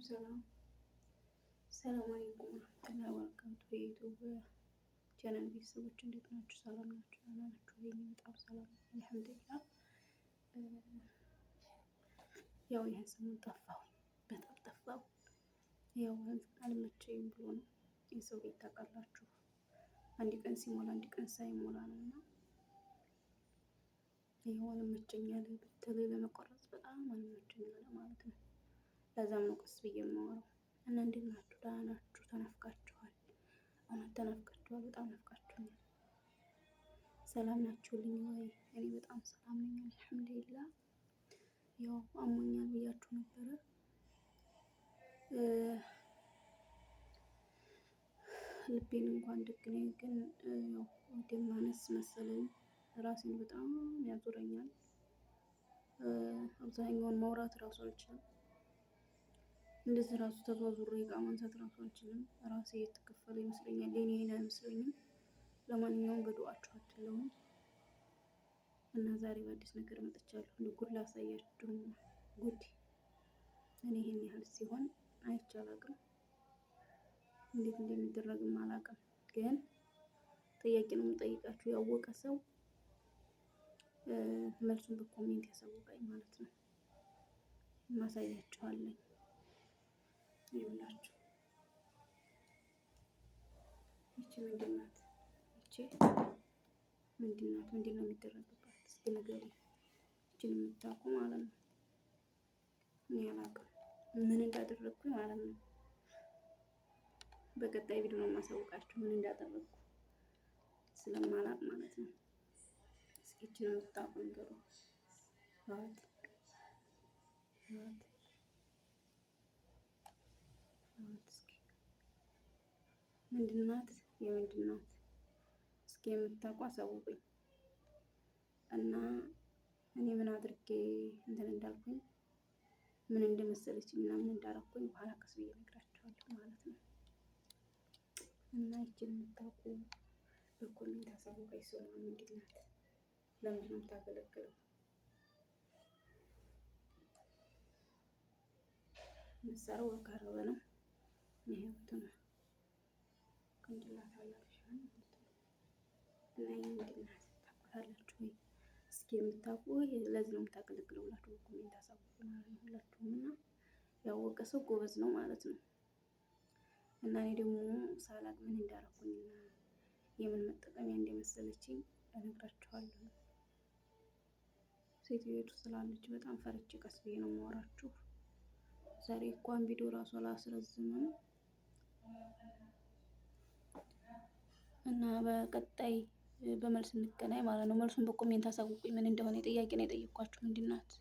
ሰላም ሰላም አለይኩም ወራህመቱላሂ ወበረካቱ። የ YouTube channel ቤተሰቦች እንዴት ናችሁ? ሰላም ናችሁ? ደህና ናችሁ? እኔ በጣም ሰላም ነኝ፣ አልሐምዱሊላህ። ያው ይህን ሰሞን ጠፋሁ፣ በጣም ጠፋሁ። ያው አልመቸኝም ብሎ ነው። የሰው ቤት ታውቃላችሁ፣ አንድ ቀን ሲሞላ አንድ ቀን ሳይሞላ ነው እና ይኸው አልመቸኛል። በተለይ ለመቆረጽ በጣም አልመቸኛል ማለት ነው። ለዛም ነው ቀስ ብዬ የማወራው። እና እንዴት ናችሁ? ደህና ናችሁ? ተናፍቃችኋል። እውነት ተናፍቃችኋል። በጣም ናፍቃችሁኛል። ሰላም ናችሁልኝ ወይ? እኔ በጣም ሰላም ነኝ አልሐምዱሊላህ። ያው አሞኛል ብያችሁ ነበረ። ልቤን እንኳን ደግ ነኝ፣ ግን ያው ደም ማነስ መሰለኝ ራሴን በጣም ያዞረኛል። አብዛኛውን ማውራት እራሱ አልችልም። እንደዚህ ራሱ ተዟዙሬ እቃ ማንሳት ራሱ አልችልም። ራሴ የተከፈለ ይመስለኛል። የኔ ይሄን አይመስለኝም። ለማንኛውም በዱአችሁ አትለውም እና ዛሬ በአዲስ ነገር መጥቻለሁ። ጉድ ላሳያችሁ። ጉድ እኔ ይሄን ያህል ሲሆን አይቼ አላውቅም። እንዴት እንደሚደረግም አላውቅም። ግን ጥያቄ ነው የምጠይቃችሁ። ያወቀ ሰው መልሱን በ comment ያሳውቀኝ ማለት ነው። ማሳያችኋለኝ። ይኸውላችሁ ይቺ ምንድን ናት? ይቺ ምንድን ናት? ምንድን ነው የሚደረግባት? እስኪ ንገሩኝ። ይቺን የምታውቁ ማለት ነው። እኔ አላውቅም ምን እንዳደረግኩኝ ማለት ነው። በቀጣይ ቪዲዮ ነው የማሳውቃችሁ ምን እንዳደረግኩ ስለማላውቅ ማለት ነው። እስኪ ይቺን የምታውቁ ንገሩኝ። እስኪ ምንድን ናት? የምንድን ናት? እስኪ የምታውቁ አሳውቁኝ። እና እኔ ምን አድርጌ እንትን እንዳልኩኝ ምን እንደመሰለችኝ እና ምን እንዳረኩኝ በኋላ ቀስ ብዬ እነግራችኋለሁ ማለት ነው። እና ይችን የምታውቁ በ comment አሳውቁኝ። ስሟ ምንድን ናት? ለምንድን ነው የምታገለግለው? መሳሪያው በካረበ ነው። ይሄ እንትን ቅንጭላት አላት እና ይሄ ምንድን ናት? ታውቁታላችሁ ወይ? እስኪ የምታውቁ ለዚህ ነው የምታገለግለው ብላችሁ በ comment አሳውቁ ማለት ነው ሁላችሁም። እና ያወቀ ሰው ጎበዝ ነው ማለት ነው። እና እኔ ደግሞ ሳላቅ ምን እንዳረኩኝና የምን መጠቀሚያ እንደመሰለችኝ እነግራችኋለሁ። ሴትዮቱ ስላለች በጣም ፈርቼ ቀስ ብዬ ነው የማወራችሁ። ዛሬ እንኳን ቪዲዮ ራሱ አላስረዝምም እና በቀጣይ በመልስ እንገናኝ ማለት ነው። መልሱን በ comment አሳውቁኝ ምን እንደሆነ የጥያቄ ነው የጠየኳችሁ። ምንድን ናት?